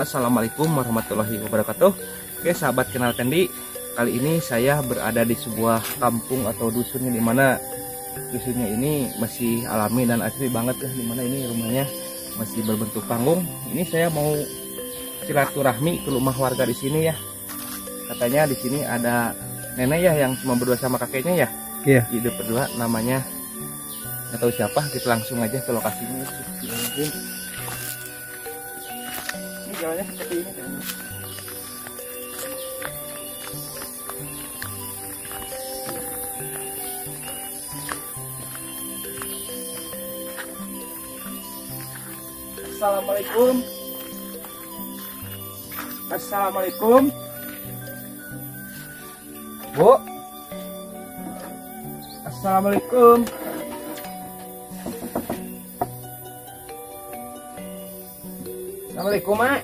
Assalamualaikum warahmatullahi wabarakatuh. Oke sahabat Kenal Kendi, kali ini saya berada di sebuah kampung atau dusun di mana dusunnya ini masih alami dan asri banget ya, di mana ini rumahnya masih berbentuk panggung. Ini saya mau silaturahmi ke rumah warga di sini ya. Katanya di sini ada nenek ya yang cuma berdua sama kakeknya ya. Iya. Hidup berdua, namanya nggak tahu siapa. Kita langsung aja ke lokasinya. Ini jalannya seperti ini teman-teman. Assalamualaikum. Assalamualaikum. Bu. Assalamualaikum. Assalamualaikum, Mak.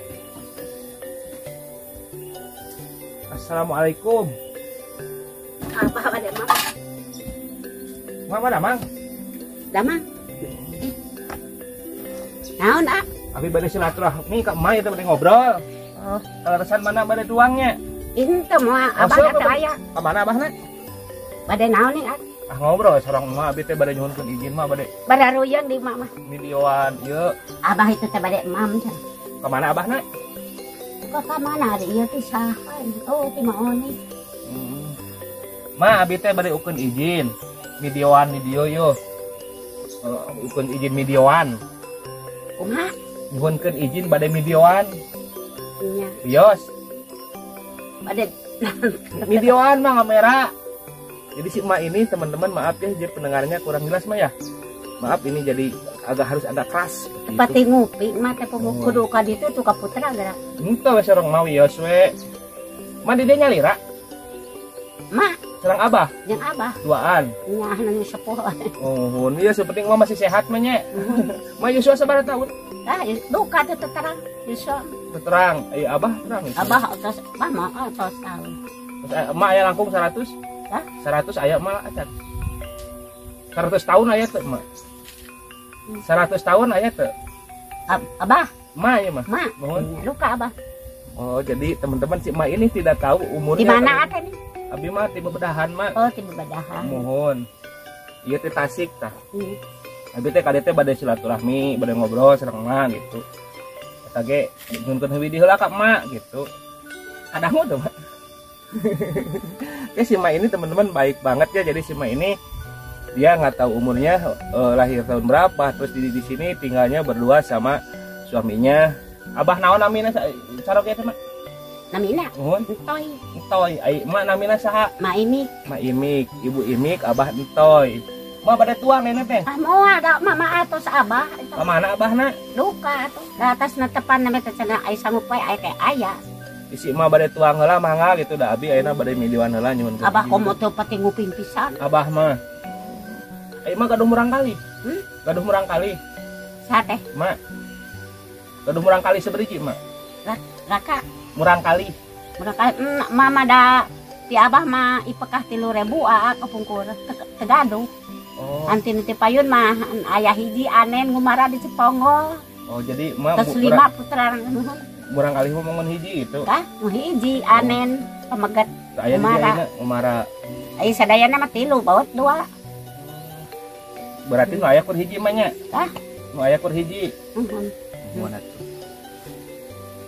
Assalamualaikum. Apa ada, Mang? Mak mana, Mang? Damang. Naon, ah? Abi bade silaturahmi ka emak itu bade ngobrol. Oh, kaleresan mana bade tuangnya? Itu moal abah teh aya. Ka mana abahna? Bade naon nih, ah? Ah ngobrol sareng emak abi teh bade nyuhunkeun izin mah bade. Bade ruyang di emak mah. Videoan ieu. Abah itu teh bade emam cenah. Ka mana abahna? Ka mana ari ieu teh saha? Oh, ti maoni. Ma abi teh bade ukeun izin videoan di dieu yeuh. Ukeun izin videoan. Kumaha? Nyuhunkeun izin bade videoan. Nya. Bios. Bade videoan mah kamera. Jadi si emak ini teman-teman maaf ya, jadi pendengarnya kurang jelas mah ya. Maaf ini jadi agak harus agak keras. Pati ngopi mah teh kudu ka ditu tuh ka putra geura. Henteu we sorong mah wios we. Ma di dieu nyalira? Ma sareng abah? Jeung abah. Duaan. Nya anu sepuh. Oh, iya sepenting mah masih sehat mah nya. Ma Yusua sabaraha tahun? Tah, duka teh terang Yusua. Terang, ai abah terang. Abah atos abah mah atos tahun. Emak aya langkung 100? Hah? 100 aya mah acan. 100 tahun aya teu emak. 100 tahun aya teu? Abah? Emak ya mah. Mak. Mohon. Luka abah. Oh, jadi teman-teman si emak ini tidak tahu umurnya. Di mana atuh nih? Abi mah ti bebedahan mah. Oh, ti bebedahan. Mohon. Ieu teh Tasik tah. Abi teh ka dieu teh bade silaturahmi, bade ngobrol sareng emak gitu. Eta ge nyuhunkeun heuwi di heula ka emak gitu. Kadangu tuh, Mak. Oke, si emak ini teman-teman baik banget ya. Jadi si emak ini dia nggak tahu umurnya, lahir tahun berapa, terus di sini tinggalnya berdua sama suaminya. Abah naon namina caroge teh, Mak? Namina? Nuhun. Entoy. Entoy. Ai emak namina saha? Mak Imik. Mak Imik, Ibu Imik, Abah Entoy. Mak bade tuang nenek teh? Ah moal da mama atos abah. Ka mana abahna? Duka atuh. Da atas netepan name teh cenah ai sanggup we ai teh aya. Isi emak bade tuang heula mangga gitu da abi ayeuna bade midioan heula nyuhunkeun. Abah komo teu pati nguping pisan. Abah mah. Ai mah gaduh murang kali. Hmm? Gaduh murang kali. Saha teh? Mak. Gaduh murang kali seberiji, Mak? Raka. Murang kali. Murang kali. Mama da ti abah mah ipekah 3.000 aa kapungkur teu gaduh. Oh. Anti ti payun mah aya hiji anen ngumara di Ciponggol. Oh, jadi mah terus lima putra nuhun. Murang kali mah mongon hiji itu. Tah, nu hiji anen pameget. Aya ngumara. Ngumara. Ai sadayana mah 3 baut 2. Berarti nu aya kur hiji mah nya. Tah, nu aya kur hiji. Nuhun. Mana tuh?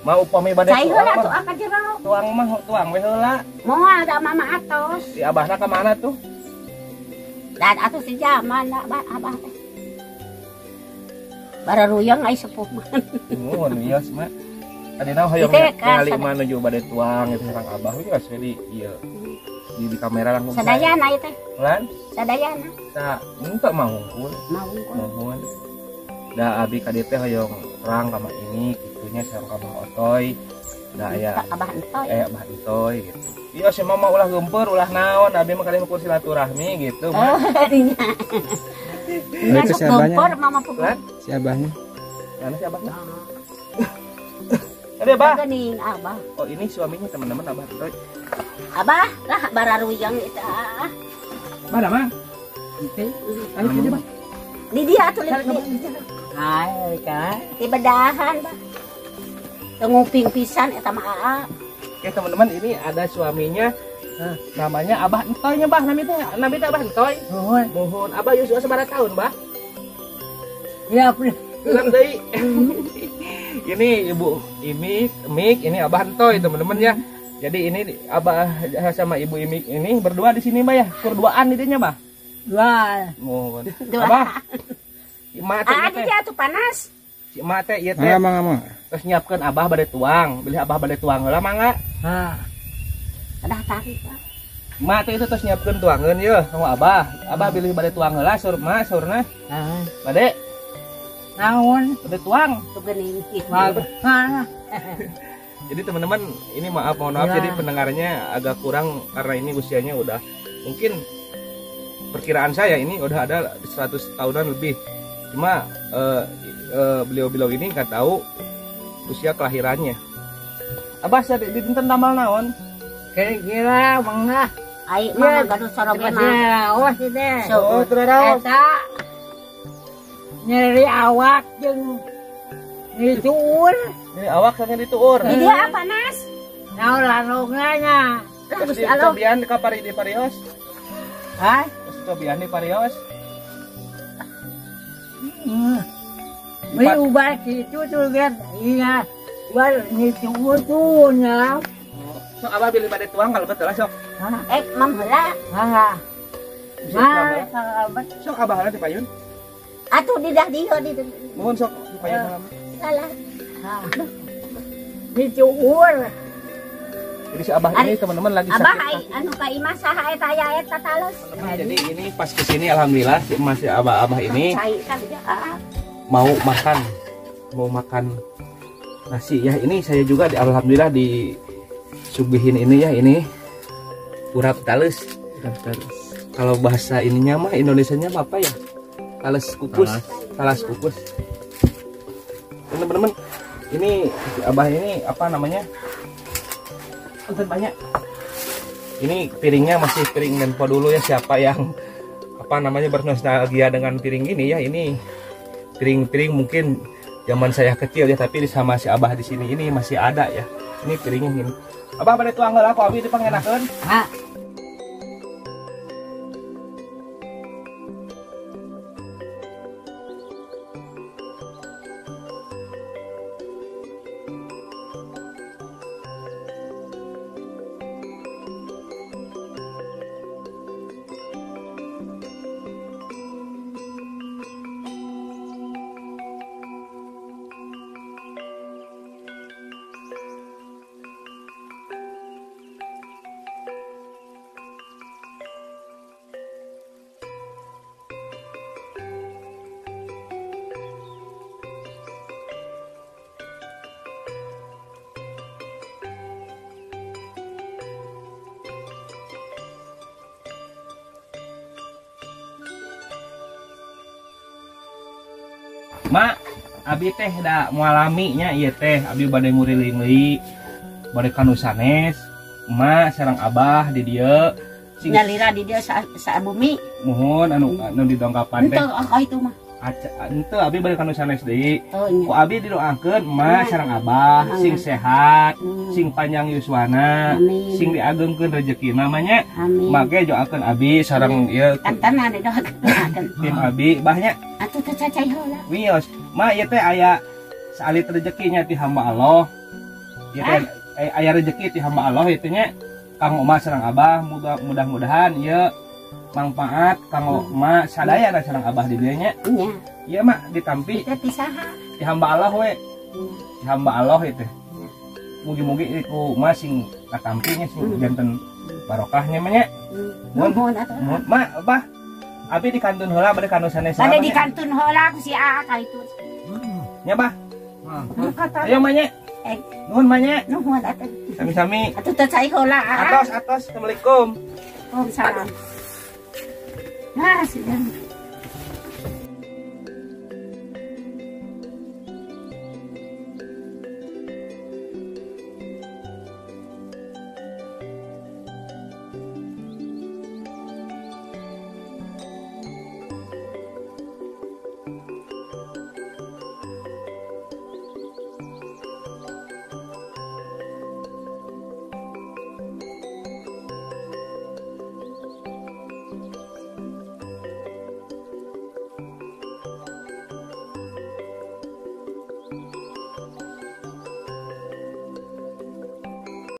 Mau upami bade tuang mah tuh ka jero. Tuang mah tuang we heula. Moal da mama atos. Si abahna ka mana tuh? Dan atos di zaman da abah teh. Bararuyang ai sepuh mah. Nuhun wios mah. Adina hoyong ningali mah nuju bade tuang itu sareng abah we geus we di ieu. Di kamera langsung. Sadayana ieu teh. Lan? Sadayana. Sa, henteu mah hungkul. Mah hungkul. Nuhun. Da abi ka dieu teh hoyong terang ka ini kitunya sareng ka Bang Otoy. Da aya Abah Entoy. Abah Entoy gitu. Iya si mama ulah geumpeur, ulah naon, abi mah kali ukur silaturahmi gitu. Oh, nya. Itu si abahnya. Mama pukul. Si abahnya. Mana si abahnya? Ada abah. Geuning abah. Oh, ini suaminya teman-teman Abah Entoy. Abah, lah bararuyang itu ah. Mana, Mang? Oke. Ayo ke dia, Bang. Di dia tuh di. Hai, Kak. Di bedahan, Bang. Teu nguping pisan eta mah aa. Oke teman-teman, ini ada suaminya. Namanya Abah Entoy nya Bah, nami teh Abah Entoy. Nuhun. Mohon Abah yuswa sabaraha tahun, Bah? Ya, genep deui. Ini Ibu Imik, Mik, ini Abah Entoy teman-teman ya. Jadi ini Abah sama Ibu Imik ini berdua di sini, Bah ya. Kurduaan didinya, Bah. Dua. Mohon. Abah. Emak teh ah, dia tuh panas. Si emak teh ieu teh. Mangga. Terus nyiapkeun Abah bade tuang. Bilih Abah bade tuang heula mangga. Hah. Adah tarik, Pak. Emak teh itu terus nyiapkeun tuangeun yeuh kanggo Abah. Abah bilih bade tuang heula saur emak saurna. Heeh. Bade naon? Bade tuang. Tuh geuning. Jadi teman-teman, ini maaf mohon maaf ya. Jadi pendengarnya agak kurang karena ini usianya udah mungkin perkiraan saya ini udah ada 100 tahunan lebih. Cuma beliau-beliau ini nggak tahu usia kelahirannya. Abah saya di dinten damel naon? Kira-kira mangga. Ai mah gaduh soroge mah. Oh, teh. Oh, terus. Eta nyeri awak jeung nyeri tuur. Nyeri awak sama nyeri tuur. Di dia apa nas? Naon larongna nya. Terus dicobian ka pari di parios. Hah? Terus dicobian di parios. Beli ubat itu tuh kan, iya, ubat itu tuh nya. Sok abah bilih bade tuang kalau betul lah sok. Eh, mam heula. Hah. Sok abah heula di payun. Atuh di dah dieu di. Mohon sok di payun heula. Salah. Di cuur. Jadi si abah ini teman-teman lagi sakit. Abah anu ka imah saha eta aya eta tales. Jadi ini pas kesini alhamdulillah si masih abah-abah ini mau makan nasi ya. Ini saya juga alhamdulillah disuguhin ini ya, ini urap tales. Kalau bahasa ininya mah Indonesianya mah apa ya? Tales kukus, talas kukus. Teman-teman, ini si abah ini apa namanya? Punten banyak. Ini piringnya masih piring Menpo dulu ya. Siapa yang apa namanya bernostalgia dengan piring ini ya, ini piring-piring mungkin zaman saya kecil ya, tapi sama si abah di sini ini masih ada ya. Ini piringnya gini. Abah bade tuang heula ku abi dipangenakeun. Hah. Mak, abi teh da mualami nya ieu teh, abi bade nguriling deui, bade ka nu sanes. Mak sareng abah di dieu. Nyalira di dieu sa bumi. Muhun anu didongkapan teh. Henteu oh itu mah. Henteu abi bade ka nu sanes deui. Oh, ku abi didoakeun emak sareng abah sing sehat, sing panjang yuswana, sing diagengkeun rezekina mah nya. Make doakeun abi sareng ieu. Tantana didoakeun. Tim abi bah nya. Atuh teu cacai heula. Wios, mak ieu teh aya saalit rezekinya ti hamba Allah. Ieu teh aya rezeki ti hamba Allah ieu teh nya. Kanggo emak sareng abah mudah-mudahan ieu manfaat kanggo emak sadayana sareng abah di dieu nya. Nya. Ieu mak ditampi teh ti saha? Ti hamba Allah we. Ti hamba Allah ieu teh. Mugi-mugi ku emak sing katampi nya sing janten barokahnya mah nya. Nuhun atuh. Mak, abah. Abi di kantun heula bade ka nu sanes. Bade di kantun heula ku si Aa ka itu. Nya bah. Ayo mah nya. Nuhun mah nya. Nuhun atuh. Sami-sami. Atuh teu cai heula. Atos atos. Assalamualaikum. Waalaikumsalam. Nah, sudah.